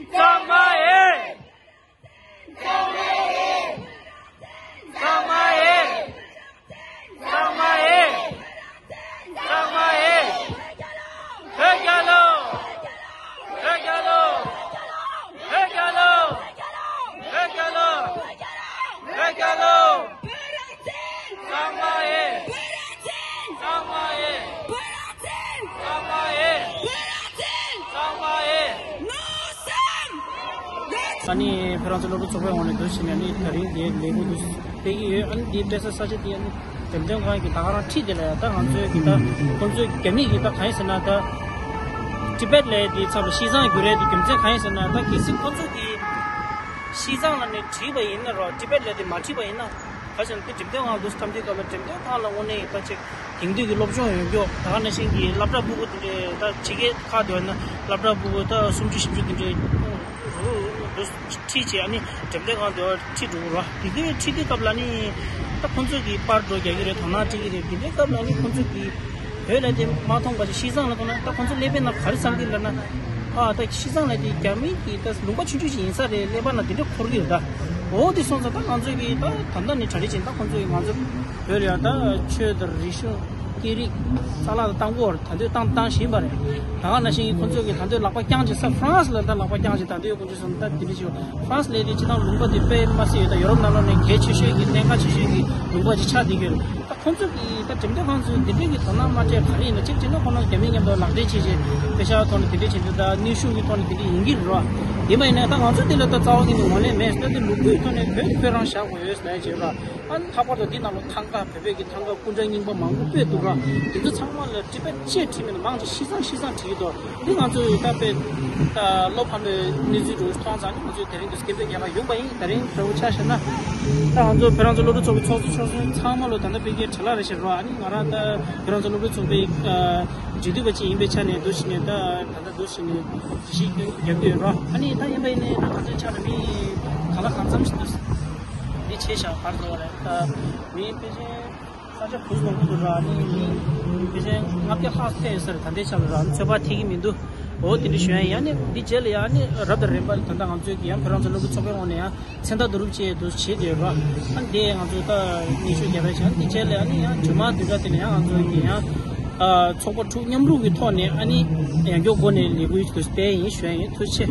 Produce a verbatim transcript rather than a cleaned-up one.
གཙང་མ་ཡིན། གཙང་མ་ཡིན། གཙང་མ་ཡིན། གཙང་མ་ཡིན། གཙང་མ་ཡིན། བོད་རྒྱལ་ལོ། བོད་རྒྱལ་ལོ། བོད་རྒྱལ་ལོ། བོད་རྒྱལ་ལོ། བོད་རྒྱལ་ལོ། གཙང་མ་ཡིན། གཙང་མ་ཡིན། གཙང་མ་ཡིན། གཙང་མ་ཡིན། ཨ་ནི་ཕ་རན་སི་སློབ་ཕྲུག་ཚོགས་པའི་ངོས་ནས་འདུག་བྱས་ནས་ཨ་ནི་ད་རིང་འདིའི་ལས་འགུལ་འདི་སྤེལ་གྱི་ཡོད། ཨ་ནི་འདིའི་སྤེལ་ས་ས་ཆ་དེ་ཨ་ནི་འགྲེམས་སྟོན་ཁང་གི་ད་ག་རང་འཁྲིས་དེ་ལ་ཡང་ད་ང་ཚོའི་གི་ད་ཁོང་ཚོའི་རྒྱ་མི་གི་ད་གང་ཡིན་ཟེར་ན་ད་ཏི་བེད་ལབ་དེའི་ཚབ་ལ་ཤི་ཙང་བསྒྱུར་ཡས་དེ་རྒྱུ་མཚན་གང་ཡིན་ཟེར་ན་ད་གལ་སྲིད་ཁོང་ཚོ་གི་ཤི་ཙང་ལབ་ནས་བྲིས་པ་ཡིན་ན་རོ། ཏི་བེད་ལབ་དེ་མ་བྲིས་པ་ཡིན་ན། ཁ་ཤས་ནི་འགྲེམས་སྟོན་ཁང་འདུག་འཐམ་དུས་སྐབས་ལ་འགྲེམས་སྟོན་ཁང་ལ་དངོས་གནས་ད་ཅིག་དེང་དུས་ཀྱི་སློབ་སྦྱོང་ཡོད་མཁན་ད་ག་ནང་བཞིན་གྱི་སློབ་གྲྭ་ཕྲུ་གུ་དེ་འདྲའི་ད་ཕྱི་རྒྱལ་ཁག་དེ་བ་ན་སློབ་གྲྭ་ཕྲུ་གུ་ད་སུམ་ཅུ་བཞི་བཅུ་དེ་འདྲའི་འདུག་ཁྲིད་བྱས་ཨ་ནི་འགྲེམས་སྟོན་ཁང་དེ་བ་ཁྲིད་འགྲོ་གི་རེད། དེ་གའི་ཁྲིད་དུས་སྐབས་ལ་ནི་ད་ཁོང་ཚོས་ཀྱི་པར་འགྲོ་རྒྱག་གི་རེད། དོ་སྣང་སྤྲད་ཀྱི་རེད། དེ་འདྲའི་སྐབས་ལ་ནི་ཁོང་ཚོས་ཀྱི་བོད་ལ་དེ་མ་མཐོང་བ་ཞིག་ཤི་ཙང་ལ་མཐོང་ན་ད་ཁོང་ཚོ་ཀླད་པའི་ནང་ག་རེ་ཚང་གི་ལབ་ན། ཨ་ད་ཤི་ཙང་ལ་དེ་རྒྱ་མི་གི་ད་ལུང་པ་ཆུང་ཆུང་ཞིག་ཡིན་ས་རེད། ཀླད་པ་ནང་དེ་འདྲ་འཁོར་གི་རེད་ད། འོ་དེ་སོང་ཙང་ད་ང་ཚོས་གི་ད་ད་ལྟ་ནས་གྲ་སྒྲིག་བྱེད། ད་ཁོང་ཚོས་གི་ང་ཚོ་བོད་ལ་ཡང་ད་ཆོས་དང་རིག་གཞུང་སྐད་རིགས་ས་ལག་དང་བཏང་གི་ཡོད་རེད། ད་དུང་བཏང་བཏང་བཞིན་པ་རེད། ད་ག་ནང་བཞིན་གི་ཁོང་ཚོས་གི་ད་དུང་ལག་པ་བརྐྱངས་བྱས་ས་ཧྥ་རན་སི་ལ་ད་ལག་པ་བརྐྱངས་བྱས་ད་དུང་ཁོང་ཚོས་སོང་ད་དེ་འདྲ་ཞིག་ཧྥ་རན་སི་ལ་དེ་སྤྱིར་བཏང་ལུང་པ་དེ་དཔེ་མ་སྲིད་ཡོད། ད་ཡོ་རོབ་ནང་ལོགས་ནས་གལ་ཆེ་ཤོས་ཀྱི་གནད་འགག་ཆེ་ཤོས་ཀྱི་ལུང་པ་ཅིག་ཆགས་བསྡད་ཀྱི་ཡོད་རེད། ད་ཁོང་ཚོ་གི་ད་འགྲེམས་སྟོན་ཁང་ཚོས་འདི་འདྲའི་གི་དོ་སྣང་མ་སྤྲད་ག་རེ་ཡིན་ན་གཅིག་བྱས་ན་ཁོ་རང་རྒྱ་མི་མཉམ་དུ་ལག་འབྲེལ་བྱས་བྱས་པེ་ཤ་ཐོག་ནས་དེ་འདྲས་བྱེད་དུས་ད་ནུས་ཤུགས་ཀྱི་ཐོག་ནས་དེ་འདྲས་ཡིན་གྱི་རེད་བ། ཡིན་པ་ཡིན་ན་ད་ང་ཚོ་འདི་ལ་ད་རྩ་བ་ཉིད་ནས་ངོས་ལེན་མེད། ད་དེ་ལུགས་ཀྱི་ཐོག་ནས་བོད་དེ་བོད་རང་བཞག་དགོས་ཡོད་ཟེར་ནས་བྱས་ར། ཨ་ནི་ལྷག་པར་དུ་འདི་ནང་ལ་ཐང་ག་བོད་པའི་གི་ཐང་ག་སྐུ་འདྲ་རྙིང་པ་མང་པོ་སྤོས་འདུག་ར། དེ་ཚོ་ཚང་མ་ལ་ཊི་བེད་ཅེས་བྲིས་མེད་ན་མང་ཆེ་ཤི་ཙང་ཤི་ཙང་བྲིས་འདུག་འདི་ང་ཚོས་ད་དཔེ་ད་བློ་ཕམ་པའི་གནས་ཚུལ་འདྲ་མཐོང་ཙང་ནི་ང་ཚོས་དེ་རིང་དུ་སྐད་འབོད་རྒྱག་ག་ཡོང་པ་ཡིན། དེ་རིང་འདྲ་བོ་ཆ་བཞག་ན་ད་ང་ཚོ་བོད་རང་བཙན་སློབ་ཕྲུག་ཚོགས་པའི་ཚོགས་གཙོ་ཆོག་གསུམ་ཚང་མ་ལོ་ད་ལྟ་ཕ་གིར་བྲེལ་བ་རེ་བཞིན་རོ། ཨ་ནི་ང་རང་ད་བོད་རང་བཙན་སློབ་ཕྲུག་ཚོགས་པའི་འབྲེལ་མཐུད་པ་ཅིག་ཡིན་པའི་ཆ་ནས་འདུག་བྱས་ནས་ད་ད་ལྟ་འདུག་བྱས་ནས་གཞི་རྒྱབ་ཀྱི་ཡོད་རོ། ཨ་ནི་ད་ཡིན་པ་ཡིན་ནའི་ད་ང་ཚོའི་ཆ་ལ་མི་གང་ལ་གང་འཚམ་ཞིག་འདུག་འདི་ཆེ་ཤག་བར་དུ་རེད། ད་མི་ཕལ་ཆེར་ས་ཆ་བུ་སློང་གི་འདུག་ར། ནི་ཕལ་ཆེར་ལྔ་བརྒྱ་ལྷག་ཐེབས་ཡོད་ས་རེད། ད་ལྟའི་ཆ་ལ་ར་ཚོད་དཔག་ཐེབས་ཀྱི་མི་འདུག་འོ་དེ་འདྲ་ཞུ་ཡ་ཡིན། ཨ་ནི་འདི་རྗེས་ལ་ཡ་ཨ་ནི་རབ་དང་རིམ་པ་ད་ལྟ་ང་ཚོའི་གི་ཡང་བོད་རང་བཙན་སློབ་ཕྲུག་ཚོགས་པའི་ངོས་ནས་ཡང་མཚན་རྟགས་བསྡུ་རུབ་བྱས་འདུག་བྱས་བསྡད་ཡོད་ར། ཨ་ནི་དེ་ང་ཚོས་ད་སྙན་ཞུ་རྒྱབ་པ་བྱས། ཨ་ནི་འདི་རྗེས་ལ་ཨ་ནི་ཡང་རྗེས་མ་དུས་སྐབས་དེ་ལ་ཡང་ང་ཚོའི་གི་ཡང་ཨ་ཚོགས་པ་དྲུག་མཉམ་རུབ་ཀྱི་ཐོག་ནས་ཨ་ནི་ཡང་སྐྱོ་སྒོ་ནས་ལས་འགུལ་དུ་སྤེལ་ཡིན་ཞུ་ཡ་ཡིན། ཐུགས་རྗེ་ཆེ།